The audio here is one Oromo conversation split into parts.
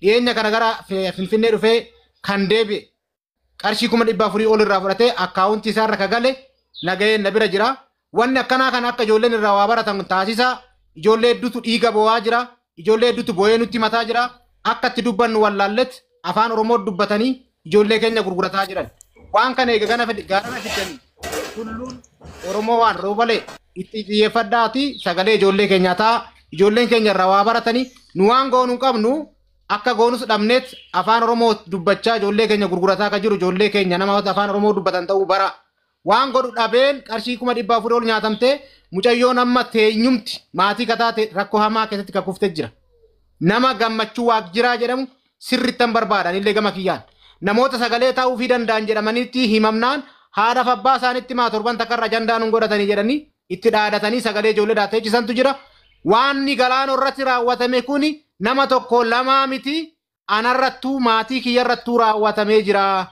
Dhiyeenya kana gara Finfinnee dhufee kan deebi'e qarshii 400,000 ol irraa fudhatee akkaawuntii isaa irra ka gale nagaheen na bira jira. Wanni akkanaa kana akka ijoolleen irraa waa baratan taasisa. Ijoollee hedduutu dhiiga boo'aa jira. Ijoollee hedduutu boo'ee nutti mataa jira. Akka itti dubbannu wallaallet afaan Oromoo dubbatanii ijoollee keenya gurgurataa jiran. Waan kana eega gana gaarana fiddanii tulluun Oromoo waan roobalee itti xiyyeeffadhaati sagalee ijoollee keenyaa ta'a. Ijoolleen keenya irraa waa baratanii nu waan goonu hin qabnu akka goonus dhabneet afaan Oromoo dubbachaa ijoollee keenya gurgurataa akka jiru ijoollee keenya nama afaan Oromoo dubbatan ta'uu bara. Waan godhu dhabeen qarshii 400,000 ol nyaatamtee mucayyoon amma teenyumti maatii kataate rakkoo hamaa keessatti kan kuftee jira. Nama Gammachuu Waaqjiraa jedhamu sirrittan barbaadan illee gama kiyyaan. Namoota sagalee ta'uufii danda'an jedhamanitti himamnaan haadhaaf abbaa isaanitti maa torban takkarra ajandaan hin godhatanii jedhanii itti dhaadatanii sagalee ijoollee dhaateechisantu jira. Waanni Galaanoo irratti raawwatame kuni nama tokko lamaa miti, anarrattuu maatii kiyyarrattuu raawwatamee jira.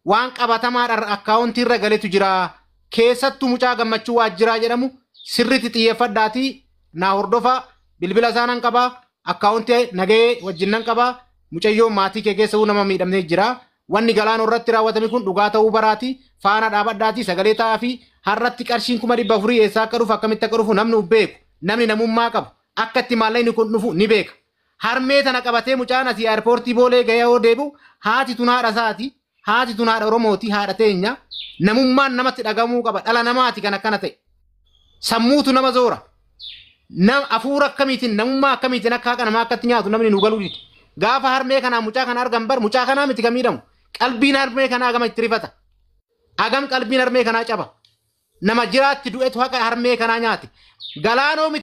Waan qabatamaadhaan akkaawuntii irra galetu jira. Keessattuu mucaa Gammachuu Waajjiraa jedhamu sirriitti xiyyeeffadhaatii naa hordofaa. Bilbila isaa nan qabaa. Akkaawuntii nagahee wajjin nan qabaa. Mucayyoo maatii kee keessa nama miidhamnee jira. Wanni Galaanoo irratti raawwatame kun dhugaa ta'uu baraati. Faana dhaabadhaatii sagalee ta'aa fi har'atti qarshiin 400,000 eessaa akka dhufu akkamitti akka dhufu namni beeku. Namni namummaa qabu akka itti maallaqni kun dhufu ni beeka. Harmee tana qabatee mucaan asii airpoortii Boolee gahee yoo deebi'u haati tun haadha isaati. Haati tun haadha Oromooti, haadha teenya. Namummaan namatti dhagamuu qaba. Dhala namaati kan akkana ta'e. Sammuutu nama zoora. Nam afuura akkamiitiin namummaa akkamiitiin akka haqa namaa akkatti nyaatu namni nu galuu dide. Gaafa harmee kanaa mucaa kana argan bar mucaa kanaa miti kan miidhamu. Qalbiin harmee kanaa agama itti rifata. Agam qalbiin harmee kanaa caba. Nama jiraatti du'etu haqa harmee kanaa nyaate. Galaanoo miti.